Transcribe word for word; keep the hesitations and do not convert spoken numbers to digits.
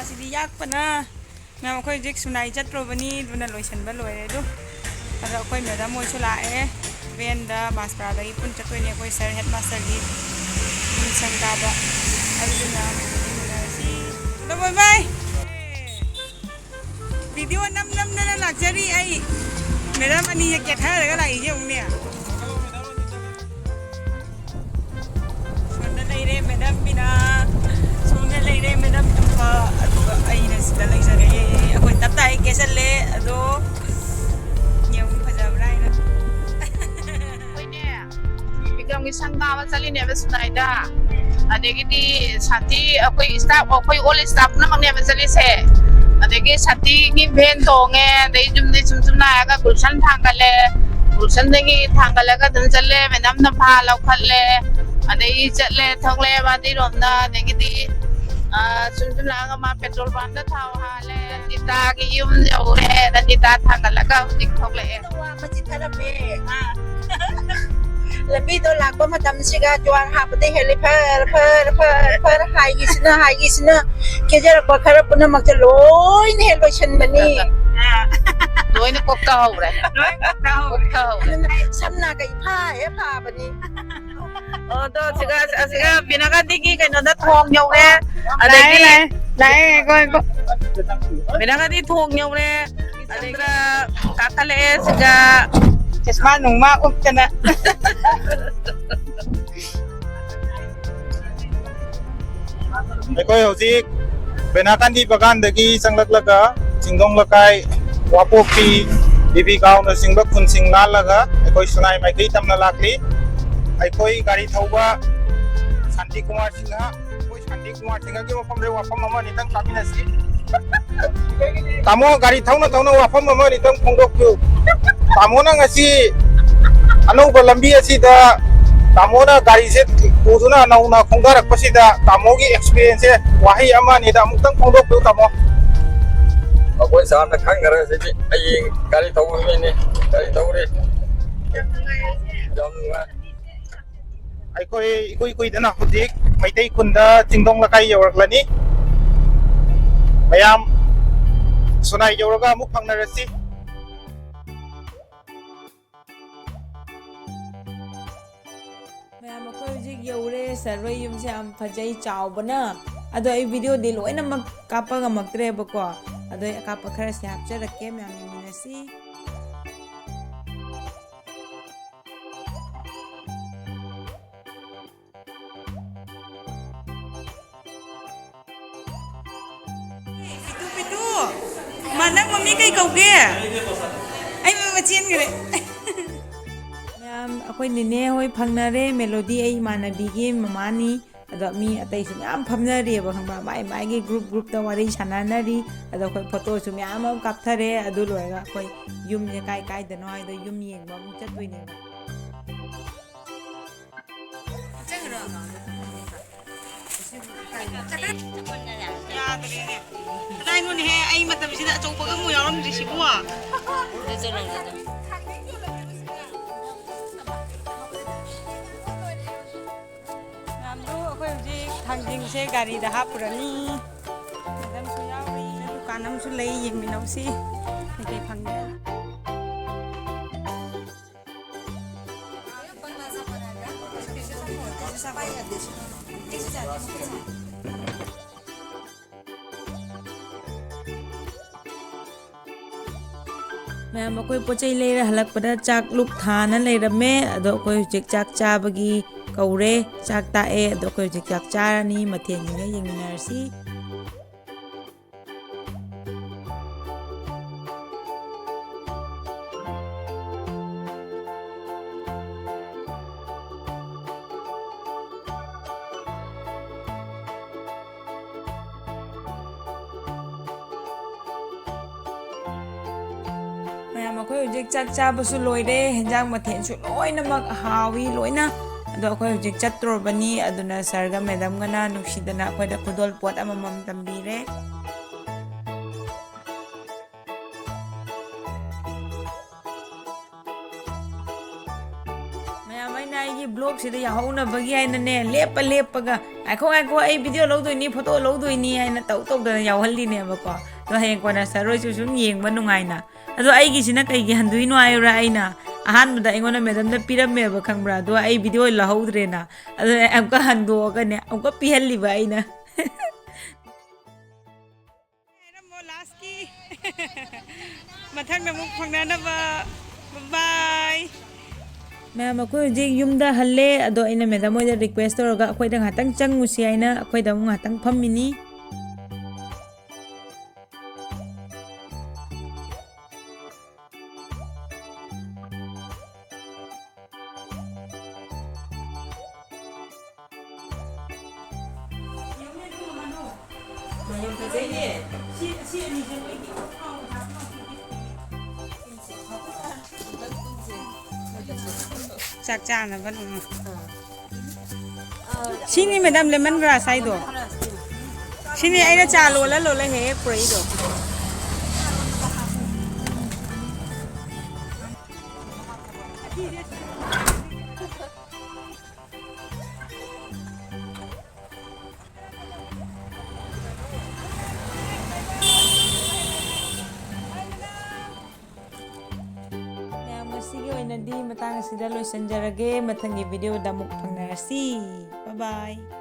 ꯁꯤꯗꯤ ꯌꯥꯛꯄꯅ꯫ ꯃꯌꯥꯝ, ꯑꯩꯈꯣꯏ ꯍꯧꯖꯤꯛ ꯁꯨꯅꯥꯏ ꯆꯠꯇ꯭ꯔꯨꯕꯅꯤ, ꯑꯗꯨꯅ ꯂꯣꯏꯁꯤꯟꯕ ꯂꯣꯏꯔꯦ꯫ ꯑꯗꯨ ꯑꯗꯣ ꯑꯩꯈꯣꯏ ꯃꯦꯗꯥꯝ ꯍꯣꯏꯁꯨ ꯂꯥꯛꯑꯦ꯫ ꯚꯦꯟꯗ ꯃꯥꯁꯄ꯭ꯔꯥꯗꯒꯤ ꯄꯨꯟ ꯆꯠꯇꯣꯏꯅꯦ꯫ ꯑꯩꯈꯣꯏ ꯁꯥꯔ ꯍꯦꯗ ꯃꯥꯁꯇꯔꯒꯤ ꯃꯤꯁꯟ ꯀꯥꯕ꯫ ꯑꯗꯨꯗꯨꯅ ꯎꯅꯔꯁꯤ꯫ ꯂꯣꯏꯕꯥꯏ꯫ ꯚꯤꯗꯤꯑꯣ ꯅꯝ ꯅꯝꯗꯅ ꯂꯥꯛꯆꯔꯤ ꯑꯩ꯫ ꯃꯦꯗꯥꯝ ꯑꯅꯤꯁꯦ ꯀꯦꯊꯔꯒ ꯂꯥꯛꯏꯁꯦ ꯌꯦꯡꯉꯨꯅꯦ꯫ ꯁꯣꯝꯗ ꯂꯩꯔꯦ ꯃꯦꯗꯥꯝ ꯕꯤꯅꯥ, ꯁꯣꯝꯗ ꯂꯩꯔꯦ ꯃꯦꯗꯥꯝ ꯇꯨꯝꯕ, ꯑꯗꯨꯒ ꯑꯩꯅ ꯁꯤꯗ ꯂꯩꯖꯔꯦ꯫ ꯑꯩꯈꯣꯏ ꯇꯞ ꯇꯥꯏ ꯀꯦꯁꯜꯂꯦ, ꯑꯗꯣ ꯌꯦꯡꯉꯨ ꯐꯖꯕ꯭ꯔꯥ ꯍꯥꯏꯅ꯫ ꯑꯩꯈꯣꯏꯅꯦ, ꯑꯦꯛꯖꯥꯝꯒꯤ ꯁꯪ ꯀꯥꯕ ꯆꯠꯂꯤꯅꯦꯕ ꯁꯨꯅꯥꯏꯗ꯫ ꯑꯗꯒꯤꯗꯤ ꯁꯥꯟꯇꯤ, ꯑꯩꯈꯣꯏ ꯁ꯭ꯇꯥꯐ, ꯑꯩꯈꯣꯏ ꯑꯣꯜ ꯁ꯭ꯇꯥꯐ ꯄꯨꯝꯅꯃꯛꯅꯦꯕ ꯆꯠꯂꯤꯁꯦ꯫ ꯑꯗꯒꯤ ꯁꯥꯟꯇꯤꯒꯤ ꯚꯦꯟ ꯇꯣꯡꯉꯦ, ꯑꯗꯩ ꯌꯨꯝꯗꯩ ꯁꯨꯝ ꯁꯨꯝ ꯂꯥꯛꯑꯒ ꯒꯨꯜꯁꯟ ꯊꯥꯡꯒꯠꯂꯦ꯫ ꯒꯨꯜꯁꯟꯗꯒꯤ ꯊꯥꯡꯒꯠꯂꯒ ꯑꯗꯨꯝ ꯆꯠꯂꯦ, ꯃꯦꯗꯥꯝꯅ ꯚꯥ ꯂꯧꯈꯠꯂꯦ꯫ ꯑꯗꯩ ꯆꯠꯂꯦ, ꯊꯣꯛꯂꯛꯑꯦ ꯃꯥꯗꯤꯔꯣꯝꯗ꯫ ꯑꯗꯒꯤꯗꯤ, ꯑ, ꯁꯨꯝ ꯁꯨꯝ ꯂꯥꯛꯑꯒ ꯃꯥ ꯄꯦꯇ꯭ꯔꯣꯜ ꯄꯝꯗ ꯊꯥꯎ ꯍꯥꯜꯂꯦ꯫ ꯔꯟꯖꯤꯇꯥꯒꯤ ꯌꯨꯝ ꯌꯧꯔꯦ꯫ ꯔꯟꯖꯤꯇꯥ ꯊꯥꯡꯒꯠꯂꯒ ꯍꯧꯖꯤꯛ ꯊꯣꯛꯂꯛꯑꯦ꯫ ꯋꯥꯕꯁꯤ ꯊꯔꯝꯃꯦ꯫ ꯑꯥ꯫ ꯂꯝꯕꯤꯗꯣ ꯂꯥꯛꯄ ꯃꯇꯝꯁꯤꯒ ꯖ꯭ꯋꯥꯔ ꯍꯥꯕꯗ ꯍꯦꯜꯂꯤ꯫ ꯐꯔ, ꯐꯔ, ꯐꯔ, ꯐꯔ, ꯍꯥꯏꯈꯤꯁꯤꯅ, ꯍꯥꯏꯈꯤꯁꯤꯅ ꯀꯦꯖꯔꯛꯄ ꯈꯔ ꯄꯨꯝꯅꯃꯛꯁꯦ ꯂꯣꯏꯅ ꯍꯦꯛ ꯂꯣꯏꯁꯤꯟꯕꯅꯤ꯫ ꯑꯥ꯫ ꯂꯣꯏꯅ ꯀꯣꯛꯇꯍꯧꯔꯦ꯫ ꯂꯣꯏ ꯀꯣꯛꯇꯍꯧꯔꯦ꯫ ꯀꯣꯛꯇꯍꯧꯔꯦ꯫ ꯑꯗꯨꯅ ꯁꯝꯅꯒ ꯏꯐꯥ ꯍꯦꯛ ꯐꯥꯕꯅꯤ꯫ ꯑꯣ, ꯑꯗꯣ ꯁꯤꯒ, ꯑꯁꯤꯒ ꯕꯤꯅꯥꯒꯥꯟꯗꯤꯒꯤ ꯀꯩꯅꯣꯗ ꯊꯣꯡ ꯌꯧꯔꯦ꯫ ꯑꯗꯒꯤ ꯂꯥꯛꯑꯦ, ꯂꯥꯛꯑꯦ, ꯉꯥꯏꯈꯣ, ꯉꯥꯏꯈꯣ꯫ ꯕꯤꯅꯥꯒꯥꯟꯗꯤ ꯊꯣꯡ ꯌꯧꯔꯦ꯫ ꯑꯗꯒꯤ ꯀꯥꯈꯠꯂꯛꯑꯦ ꯁꯤꯒ꯫ ꯆꯁꯃꯥ ꯅꯨꯡꯃꯥ ꯎꯞꯇꯅ꯫ ꯑꯩꯈꯣꯏ ꯍꯧꯖꯤꯛ ꯕꯦꯅꯥꯀꯥꯟꯗꯤ ꯕꯒꯥꯟꯗꯒꯤ ꯆꯪꯂꯛꯂꯒ ꯆꯤꯡꯗꯣꯡ ꯂꯩꯀꯥꯏ, ꯋꯥꯄꯣꯛꯄꯤ, ꯕꯤꯕꯤ ꯒꯥꯎꯅꯆꯤꯡꯕ ꯈꯨꯟꯁꯤꯡ ꯂꯥꯜꯂꯒ ꯑꯩꯈꯣꯏ ꯁꯨꯅꯥꯏ ꯃꯥꯏꯀꯩ ꯇꯝꯅ ꯂꯥꯛꯂꯤ꯫ ꯑꯩꯈꯣꯏ ꯒꯥꯔꯤ ꯊꯧꯕ ꯁꯥꯟꯇꯤ ꯀꯨꯃꯥꯔ ꯁꯤꯡꯍ, ꯑꯩꯈꯣꯏ ꯁꯥꯟꯇꯤ ꯀꯨꯃꯥꯔ ꯁꯤꯡꯍꯒꯤ ꯃꯐꯝꯗ ꯋꯥꯐꯝ ꯑꯃ ꯑꯅꯤꯇꯪ ꯇꯥꯃꯤꯟꯅꯁꯤ꯫ ꯇꯥꯃꯣ, ꯒꯥꯔꯤ ꯊꯧꯅ ꯊꯧꯅ ꯋꯥꯐꯝ ꯑꯃ ꯑꯅꯤꯇꯪ ꯐꯣꯡꯗꯣꯛꯄꯤꯌꯨ꯫ ꯇꯥꯃꯣꯅ ꯉꯁꯤ ꯑꯅꯧꯕ ꯂꯝꯕꯤ ꯑꯁꯤꯗ ꯇꯥꯃꯣꯅ ꯒꯥꯔꯤꯁꯦ ꯄꯨꯗꯨꯅ ꯅꯧꯅ ꯈꯣꯡꯗꯥꯔꯛꯄꯁꯤꯗ ꯇꯥꯃꯣꯒꯤ ꯑꯦꯛꯁꯄꯤꯔꯤꯌꯦꯟꯁꯁꯦ ꯋꯥꯍꯩ ꯑꯃ ꯑꯅꯤꯗ ꯑꯃꯨꯛꯇꯪ ꯐꯣꯡꯗꯣꯛꯄꯤꯌꯨ, ꯇꯥꯃꯣ꯫ ꯑꯩꯈꯣꯏ ꯁꯥꯔꯅ ꯈꯪꯈ꯭ꯔꯦ ꯁꯤꯗꯤ꯫ ꯑꯩ ꯒꯥꯔꯤ ꯊꯧꯕ ꯃꯤꯅꯤ, ꯒꯥꯔꯤ ꯊꯧꯔꯤ꯫ ꯌꯥꯝ ꯅꯨꯡꯉꯥꯏ꯫ ꯑꯩꯈꯣꯏ ꯏꯀꯨꯏ ꯀꯨꯏꯗꯅ ꯍꯧꯖꯤꯛ ꯃꯩꯇꯩ ꯈꯨꯟꯗ ꯆꯤꯡꯗꯣꯡ ꯂꯩꯀꯥꯏ ꯌꯧꯔꯛꯂꯅꯤ꯫ ꯃꯌꯥꯝ, ꯁꯣꯅꯥꯏ ꯌꯧꯔꯒ ꯑꯃꯨꯛ ꯐꯪꯅꯔꯁꯤ꯫ ꯃꯌꯥꯝ, ꯑꯩꯈꯣꯏ ꯍꯧꯖꯤꯛ ꯌꯧꯔꯦ꯫ ꯁꯥꯔ ꯍꯣꯏ ꯌꯨꯝꯁꯦ ꯌꯥꯝ ꯐꯖꯩ, ꯆꯥꯎꯕꯅ꯫ ꯑꯗꯣ ꯑꯩ ꯚꯤꯗꯤꯑꯣꯗꯤ ꯂꯣꯏꯅꯃꯛ ꯀꯥꯞꯄ ꯉꯝꯃꯛꯇ꯭ꯔꯦꯕꯀꯣ꯫ ꯑꯗꯣ ꯑꯩ ꯑꯀꯥꯞꯄ ꯈꯔꯁꯦ ꯍꯥꯞꯆꯔꯛꯀꯦ, ꯃꯌꯥꯝ ꯌꯦꯡꯃꯤꯟꯅꯁꯤ꯫ ꯄꯤꯇꯨ, ꯄꯤꯇꯨ, ꯃꯥ, ꯅꯪ ꯃꯃꯤꯡ ꯀꯩ ꯀꯧꯒꯦ? ꯑꯩ ꯃꯃꯥ ꯆꯦꯟꯈ꯭ꯔꯦ꯫ ꯃꯌꯥꯝ, ꯑꯩꯈꯣꯏ ꯅꯦꯅꯦ ꯍꯣꯏ ꯐꯪꯅꯔꯦ, ꯃꯦꯂꯣꯗꯤ ꯑꯩ ꯏꯃꯥꯟꯅꯕꯤꯒꯤ ꯃꯃꯥꯅꯤ꯫ ꯑꯗꯣ ꯃꯤ ꯑꯇꯩꯁꯨ ꯃꯌꯥꯝ ꯐꯝꯅꯔꯤꯑꯕ, ꯈꯪꯕ꯭ꯔꯥ? ꯃꯥꯏ ꯃꯥꯏꯒꯤ ꯒ꯭ꯔꯨꯞ ꯒ꯭ꯔꯨꯞꯇ ꯋꯥꯔꯤ ꯁꯥꯟꯅꯅꯔꯤ꯫ ꯑꯗꯣ ꯑꯩꯈꯣꯏ ꯐꯣꯇꯣꯁꯨ ꯃꯌꯥꯝ ꯑꯃ ꯀꯥꯞꯊꯔꯦ꯫ ꯑꯗꯨ ꯂꯣꯏꯔꯒ ꯑꯩꯈꯣꯏ ꯌꯨꯝꯁꯦ ꯀꯥꯏ ꯀꯥꯏꯗꯅꯣ ꯍꯥꯏꯗꯣ ꯌꯨꯝ ꯌꯦꯡꯕ ꯑꯃꯨꯛ ꯆꯠꯇꯣꯏꯅꯦꯕ꯫ ꯌꯥꯗ꯭ꯔꯦꯅꯦ꯫ ꯀꯗꯥꯏꯅꯣꯅꯦꯍꯦ, ꯑꯩ ꯃꯇꯝꯁꯤꯗ ꯑꯆꯧꯕꯒ ꯑꯃꯨꯛ ꯌꯥꯎꯔꯝꯗ꯭ꯔꯤꯁꯤꯕꯣ꯫ ꯃꯌꯥꯝꯗꯨ, ꯑꯩꯈꯣꯏ ꯍꯧꯖꯤꯛ ꯊꯥꯡꯖꯤꯡꯁꯦ ꯒꯥꯔꯤꯗ ꯍꯥꯞꯄꯨꯔꯅꯤ꯫ ꯃꯦꯗꯥꯝꯁꯨ ꯌꯥꯎꯔꯤ꯫ ꯗꯨꯀꯥꯟ ꯑꯃꯁꯨ ꯂꯩ, ꯌꯦꯡꯃꯤꯟꯅꯧꯁꯤ ꯀꯩꯀꯩ ꯐꯪꯒꯦ꯫ ꯃꯌꯥꯝ, ꯑꯩꯈꯣꯏ ꯄꯣꯠ ꯆꯩ ꯂꯩꯔ ꯍꯜꯂꯛꯄꯗ ꯆꯥꯛ ꯂꯨꯛ ꯊꯥꯅ ꯂꯩꯔꯝꯃꯦ꯫ ꯑꯗꯣ ꯑꯩꯈꯣꯏ ꯍꯧꯖꯤꯛ ꯆꯥꯛ ꯆꯥꯕꯒꯤ ꯀꯧꯔꯦ꯫ ꯆꯥꯛ ꯇꯥꯛꯑꯦ꯫ ꯑꯗꯣ ꯑꯩꯈꯣꯏ ꯍꯧꯖꯤꯛ ꯆꯥꯛ ꯆꯥꯔꯅꯤ꯫ ꯃꯊꯦꯜꯁꯤꯡꯗꯣ ꯌꯦꯡꯃꯤꯟꯅꯔꯁꯤ꯫ ꯃꯌꯥꯝ, ꯑꯩꯈꯣꯏ ꯍꯧꯖꯤꯛ ꯆꯥꯛ ꯆꯥꯕꯁꯨ ꯂꯣꯏꯔꯦ, ꯍꯦꯟꯖꯥꯡ ꯃꯊꯦꯜꯁꯨ ꯂꯣꯏꯅꯃꯛ ꯍꯥꯎꯏ ꯂꯣꯏꯅ꯫ ꯑꯗꯣ ꯑꯩꯈꯣꯏ ꯍꯧꯖꯤꯛ ꯆꯠꯇ꯭ꯔꯣꯕꯅꯤ, ꯑꯗꯨꯅ ꯁꯥꯔꯒ ꯃꯦꯗꯥꯝꯒꯅ ꯅꯨꯡꯁꯤꯗꯅ ꯑꯩꯈꯣꯏꯗ ꯈꯨꯗꯣꯜ ꯄꯣꯠ ꯑꯃꯃꯝ ꯇꯝꯕꯤꯔꯦ꯫ ꯃꯌꯥꯝ, ꯑꯩꯅ ꯑꯩꯒꯤ ꯕ꯭ꯂꯣꯛ ꯁꯤꯗ ꯌꯥꯎꯍꯧꯅꯕꯒꯤ ꯍꯥꯏꯅꯅꯦ, ꯂꯦꯞꯄ ꯂꯦꯞꯄꯒ, "ꯉꯥꯏꯈꯣ, ꯉꯥꯏꯈꯣ, ꯑꯩ ꯚꯤꯗꯤꯑꯣ ꯂꯧꯗꯣꯏꯅꯤ, ꯐꯣꯇꯣ ꯂꯧꯗꯣꯏꯅꯤ" ꯍꯥꯏꯅ ꯇꯧ ꯇꯧꯗꯅ ꯌꯥꯎꯍꯜꯂꯤꯅꯦꯕꯀꯣ꯫ ꯑꯗꯣ ꯍꯌꯦꯡ ꯀꯣꯟꯅ ꯁꯥꯔ ꯍꯣꯏꯁꯨ ꯁꯨꯝ ꯌꯦꯡꯕ ꯅꯨꯡꯉꯥꯏꯅ꯫ ꯑꯗꯣ ꯑꯩꯒꯤꯁꯤꯅ ꯀꯩꯒꯤ ꯍꯟꯗꯣꯏꯅꯣ ꯍꯥꯏꯔ, ꯑꯩꯅ ꯑꯍꯥꯟꯕꯗ ꯑꯩꯉꯣꯟꯗ ꯃꯦꯗꯝꯗ ꯄꯤꯔꯝꯃꯦꯕ, ꯈꯪꯕ꯭ꯔꯥ? ꯑꯗꯣ ꯑꯩ ꯚꯤꯗꯤꯑꯣ ꯂꯧꯍꯧꯗ꯭ꯔꯦꯅ꯫ ꯑꯗꯣ ꯑꯃꯨꯛꯀ ꯍꯟꯗꯣꯛꯑꯒꯅꯦ, ꯑꯃꯨꯛꯀ ꯄꯤꯍꯜꯂꯤꯕ ꯑꯩꯅ꯫ ꯍꯥꯏꯔꯝꯃꯣ ꯂꯥꯁꯀꯤ꯫ ꯃꯊꯪꯗ ꯑꯃꯨꯛ ꯐꯪꯅꯅꯕ꯫ ꯕꯥꯏ꯫ ꯃꯌꯥꯝ, ꯑꯩꯈꯣꯏ ꯍꯧꯖꯤꯛ ꯌꯨꯝꯗ ꯍꯜꯂꯦ꯫ ꯑꯗꯣ ꯑꯩꯅ ꯃꯦꯗꯝ ꯍꯣꯏꯗ ꯔꯤꯀ꯭ꯋꯦꯁ ꯇꯧꯔꯒ ꯑꯩꯈꯣꯏꯗ ꯉꯥꯛꯇꯪ ꯆꯪꯉꯨꯁꯤ ꯍꯥꯏꯅ ꯑꯩꯈꯣꯏꯗ ꯑꯃꯨꯛ ꯉꯥꯛꯇꯪ ꯐꯝꯃꯤꯅꯤ꯫ ꯌꯥꯝ ꯐꯖꯩꯅꯦ꯫ ꯁꯤ, ꯁꯤ ꯑꯅꯤꯁꯦ ꯃꯣꯏꯒꯤ ꯆꯥꯛ ꯆꯥꯅꯕ ꯂꯣꯏꯅ꯫ ꯁꯤꯅꯤ ꯃꯦꯗꯥꯝ ꯂꯦꯃꯟ ꯒ꯭ꯔꯥꯁ ꯍꯥꯏꯗꯣ꯫ ꯁꯤꯅꯤ ꯑꯩꯅ ꯆꯥ ꯂꯣꯜꯂ ꯂꯣꯜꯂ ꯍꯦꯛ ꯍꯦꯛ ꯄꯨꯔꯛꯏꯗꯣ꯫ ꯃꯌꯥꯝ, ꯉꯁꯤꯒꯤ ꯑꯣꯏꯅꯗꯤ ꯃꯇꯥꯡ ꯑꯁꯤꯗ ꯂꯣꯏꯁꯤꯟꯖꯔꯒꯦ꯫ ꯃꯊꯪꯒꯤ ꯚꯤꯗꯤꯑꯣꯗ ꯑꯃꯨꯛ ꯐꯪꯅꯔꯁꯤ꯫ ꯕꯥꯏ ꯕꯥꯏ꯫